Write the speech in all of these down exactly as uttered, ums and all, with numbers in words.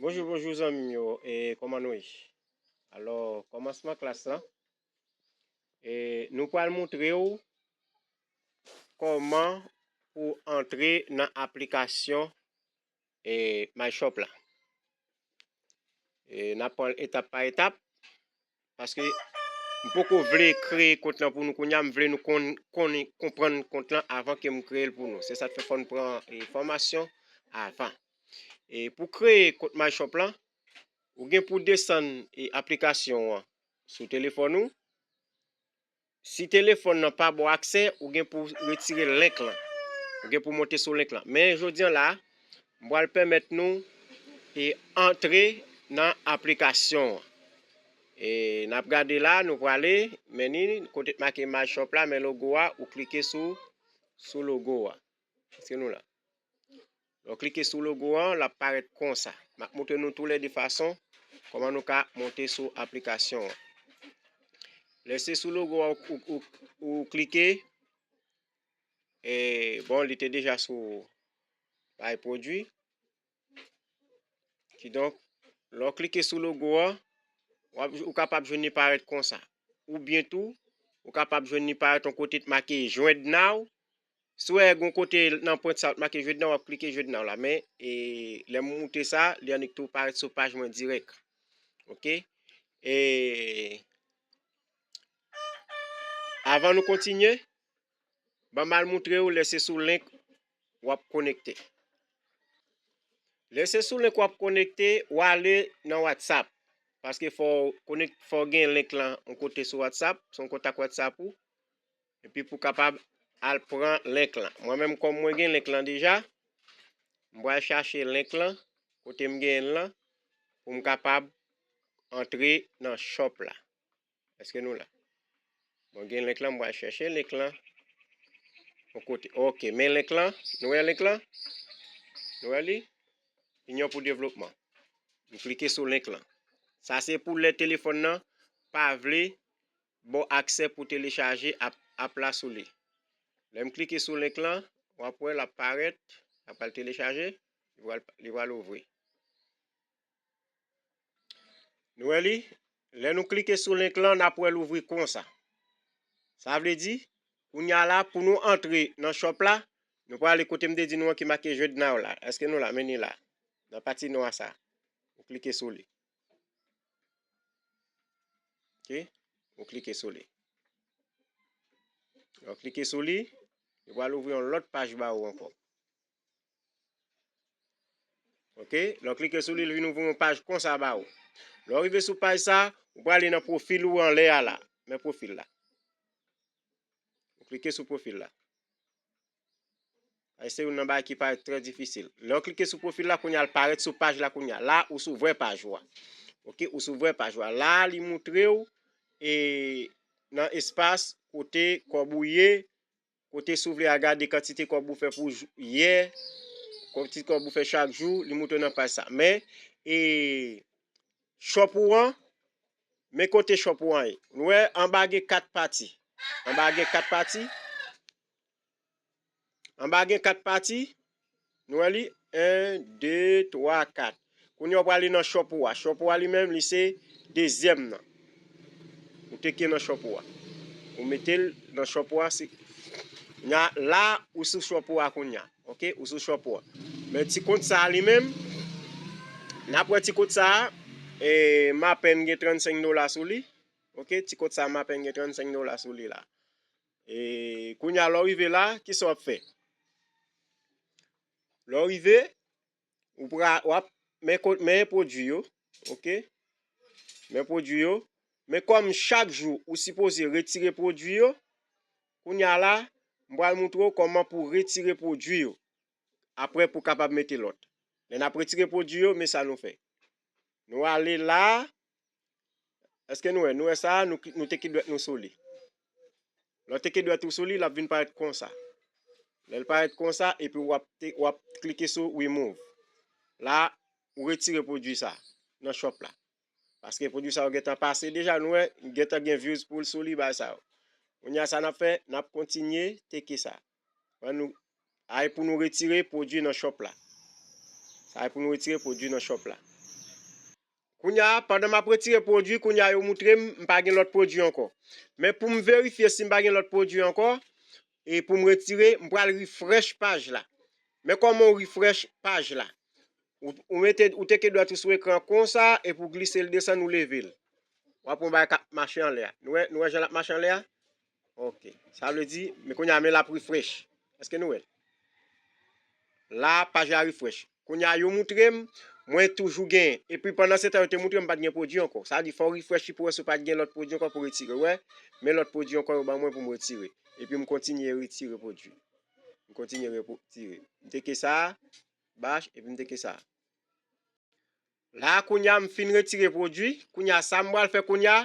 Bonjou, bonjou zanmi m yo, e kòman nou ye? Alò, kòmansman klas lan, e nou pral montre w kòman pou antre nan aplikasyon e MyShop la. E n ap pran l etap pa etap, paske m poko vle kreye kont lan pou nou kounye a, m vle nou konn, konn, konprann kont lan avan ke m kreye l pou nou. Se sa k fè fò n pran e fòmasyon avan. E pou kreye kont MyShop lan, ou gen pou desann e aplikasyon an sou telefòn ou. Si telefòn nan pa ba w aksè, ou gen pou retire link lan. Ou gen pou monte sou link lan. Men jodi an la, m pral pèmèt nou e antre nan aplikasyon an. E n ap gade la, nou prale, men ni kote t make MyShop la, men logo a, ou klike sou, sou logo a. Èske nou la? Lè w klike sou logo an, l ap parèt konsa. M ap montre nou toulède fason kòman nou ka monte sou aplikasyon an. Lè se sou logo an ou, ou, ou, ou klike, e, bon, li te deja sou bay pwodui. Kidonk, lè w klike sou logo an, w ap, ou kapab jwenn li parèt konsa. Oubyen tou, ou kapab jwenn li parèt yon kote t make Join Now. Si w wè gon kote nan pwent sa, w t make Join Now, w ap klike Join Now la. Men, e, lè m moute sa, li annik tou parèt sou paj mwen dirèk. Oke? E, avan nou kontinye, ban m al montre w lè se sou link w ap konekte. Lè se sou link w ap konekte, w ale nan WhatsApp. Paske fò w konek-, fò w gen link lan yon kote sou WhatsApp, se yon kontak WhatsApp ou. Epi pou w kapab al pran link lan. Mwen menm, kòm mwen gen link lan deja, m pral chache link lan, kote m genyen l lan, pou m kapab antre nan shop la. Èske nou la? Mwen gen link lan, m pral chèche link lan yon kote. Oke, men link lan. Nou wè link lan? Nou wè li? Inyon pou devlopman. M klike sou link lan. Sa se pou lè telefòn nan pa vle ba w aksè pou telechaje app, app la sou li. Lè m klike sou link lan, w ap wè l ap parèt, l ap al telechaje, li pral, li pral ouvri. Nou wè li? Lè nou klike sou link lan, n ap wè l ouvri konsa. Sa vle di, kounye a la, pou nou antre nan shop la, nou prale kote m te di nou an ki make Join Now la. Èske nou la? Men ni la. Nan pati nwa sa. Ou klike sou li. Oke? Ou klike sou li. Lè w klike sou li, li pral ouvri yon lòt paj ba ou ankò. Oke? Lè w klike sou li, li vin ouvri yon paj konsa ba ou. Lè w rive sou paj sa, ou prale nan pwofil ou anlè a la. Men pwofil la. Ou klike sou pwofil la. Sa se youn nan bagay ki parèt trè difisil. Lè w klike sou pwofil la, kounye a l parèt sou paj la kounye a. La, ou sou vrè paj ou a. Oke, ou sou vrè paj ou a. La, li montre w, e, nan espas kote kòb ou ye, kote si w vle al gade kantite kòb ou fè pou jou, yè, kantite kòb ou fè chak jou, li montre w nan paj sa. Men, e, shop ou an, men kote shop ou an ye. Nou wè, anba gen kat pati. Anba gen kat pati. Anba gen kat pati. Nou wè li? En, de, twa, kat. Kounye a w prale nan shop ou a. Shop ou a li menm, li se dezyèm nan. Ou te ke nan shop ou a. Ou mete l nan shop ou a. Se, kounye a, la, ou sou shop ou a kounye a. Oke? Ou sou shop ou a. Men ti kont sa a li menm, n ap wè ti kont sa a, e, m apèn gen trannsenk dola sou li. Oke? Ti kont sa a, m apèn gen trannsenk dola sou li la. E, kounye a, lè w rive la, kisa w ap fè? Lè w rive, ou pra-, w ap, men ko-, men pwodui yo, oke? Men pwodui yo. Men kòm chak jou ou sipoze retire pwodui yo, kounye a la, m pral montre w kòman pou retire pwodui yo. Apre pou w kapab mete lòt. Lè n ap retire pwodui yo, men sa nou fè. Nou ale la, èske nou wè? Nou wè sa, nou, nou teke dwèt nou sou li. Lè w teke dwèt ou sou li, l ap vin parèt konsa. Lè l parèt konsa, epi w ap te, w ap klike sou remove. La, ou retire pwodui sa nan shop la. Paske pwodui sa yo gentan pase deja, nou wè, gentan gen views pou l sou li, bagay sa yo. Kounye a sa n ap fè, n ap kontinye teke sa. Wè nou, sa e pou nou retire pwodui nan shop la. Sa e pou nou retire pwodui nan shop la. Kounye a, pandan m ap retire pwodui, kounye a yo moutre m, m pa gen lòt pwodui ankò. Men pou m verifye si m pa gen lòt pwodui ankò, e pou m retire, m pral refresh paj la. Men kòman w refresh paj la? Ou, ou mete, ou teke dwèt ou sou ekran konsa, epi w glise l desann, ou leve l. W ap wè yon bagay k ap mache anlè a. Nou wè, nou wè jan l ap mache anlè a? Ok. Sa vle di, men kounye a, men l ap refresh. Èske nou wè l? La, paj la refresh. Kounye a, yo moutre m, mwen toujou genyen. Epi pandan se tan, yo te moutre m, m pa t gen pwodui ankò. Sa vle di, fò w refresh li pou w wè si w pa t gen lòt pwodui ankò pou w retire. Wè, men lòt pwodui ankò yo ban mwen pou m retire. Epi m kontinye retire pwodui. M kontinye retire. M teke sa a, bach, epi m teke sa a. La, kounye a, m fin retire pwodui. Kounye a, sa m pral fè kounye a,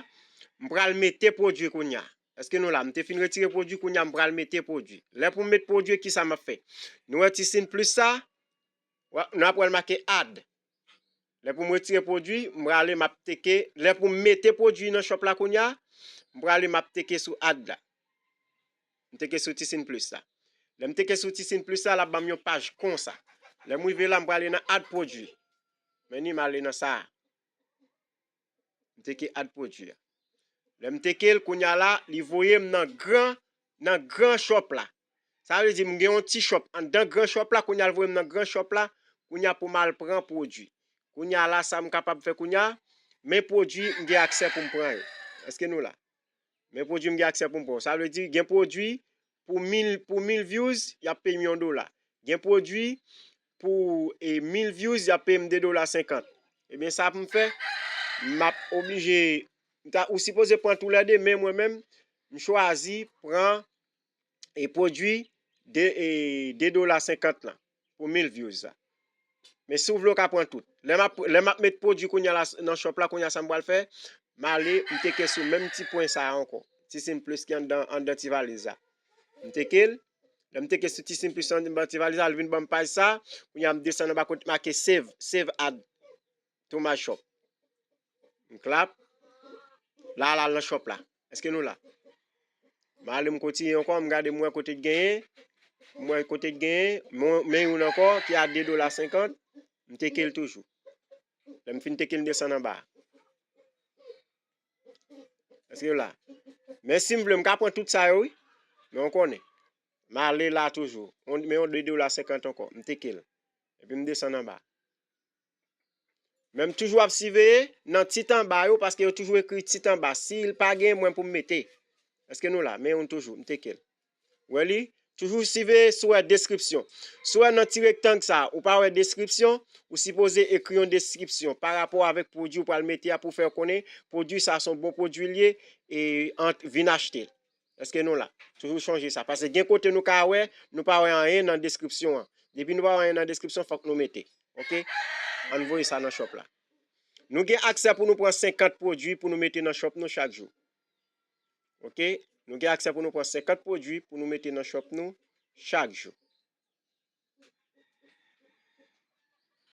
m pral mete pwodui kounye a. Èske nou la? M te fin retire pwodui, kounye a, m pral mete pwodui. Lè pou m met pwodui, kisa m ap fè? Nou wè ti siy plis sa? Wè, nou ap wè l make add. Lè pou m retire pwodui, m prale, m ap teke. Lè pou m mete pwodui nan shop la kounye a, m prale, m ap teke sou add la. M teke sou ti siy plis la. Lè m teke sou ti siy plis la, l ap ban m yon paj konsa. Lè m rive la, m prale nan add pwodui. Men ni m ale nan sa a. M teke add pwodui a. Lè m teke l, kounye a la, li voye m nan gran, nan gran shop la. Sa vle di, m gen yon ti shop anndan gran shop la, kounye a l voye m nan gran shop la, kounye a pou m al pran pwodui. Kounye a la, sa m kapab fè kounye a, men pwodui m gen aksè pou m pran yo. Èske nou la? Men pwodui m gen aksè pou m pran. Sa vle di, gen pwodui pou mil, pou mil views, y ap peye m yon dola. Gen pwodui pou, e, mil views, y ap peye m de dola senkant. Ebyen, sa pou m fè, m ap oblije, m ta, ou sipoze pran toulède, men mwen menm, m chwazi pran, e, pwodui de, e, de dola senkant lan pou mil views la. Men si w vle, w ka pran tout. Lè m ap, lè m ap met pwodui kounye a la s-, nan shop la, kounye a sa m pral fè, m ale, m teke sou menm ti pwen sa a ankò. Ti siy plis ki anndan, anndan ti valiz la. M teke l. Lè m teke sou ti siy plis anndan ti valiz la, l vin ban m paj sa. Kounye a m desann anba kote make save, save add to my shop. M klap. La, l al nan shop la. Èske nou la? M ale, m kontinye ankò, m gade, m wè kote l genyen. M wè kote l genyen. Men, men youn ankò ki a de dola senkant. M teke l toujou. Lè m fin teke l, m desann anba. Èske nou la? Men si m vle, m ka pran tout sa yo, wi. Men w konnen. M ale la toujou. On, men yon de dola senkant ankò. M teke l. Epi m desann anba. Men m toujou ap siveye nan tit anba yo, paske yo toujou ekri tit anba. Si l pa gen, mwen pou m mete. Èske nou la? Men youn toujou, m teke l. Wè li? Toujou siveye si w wè deskripsyon. Si w wè nan ti rektang sa, ou pa wè deskripsyon, ou sipoze ekri yon deskripsyon pa rapò avèk pwodui ou pral mete a pou fè yo konnen pwodui sa se yon bon pwodui l ye, e ant, vin achte l. Èske nou la? Toujou chonje sa. Paske gen kote nou ka wè, nou pa wè anyen nan deskripsyon an. Depi nou pa wè anyen nan deskripsyon, fòk nou mete. Oke? Ann voye sa nan shop la. Nou gen aksè pou nou pran senkant pwodui pou nou mete nan shop nou chak jou. Oke? Nou gen aksè pou nou pran senkant pwodui pou nou mete nan shop nou chak jou.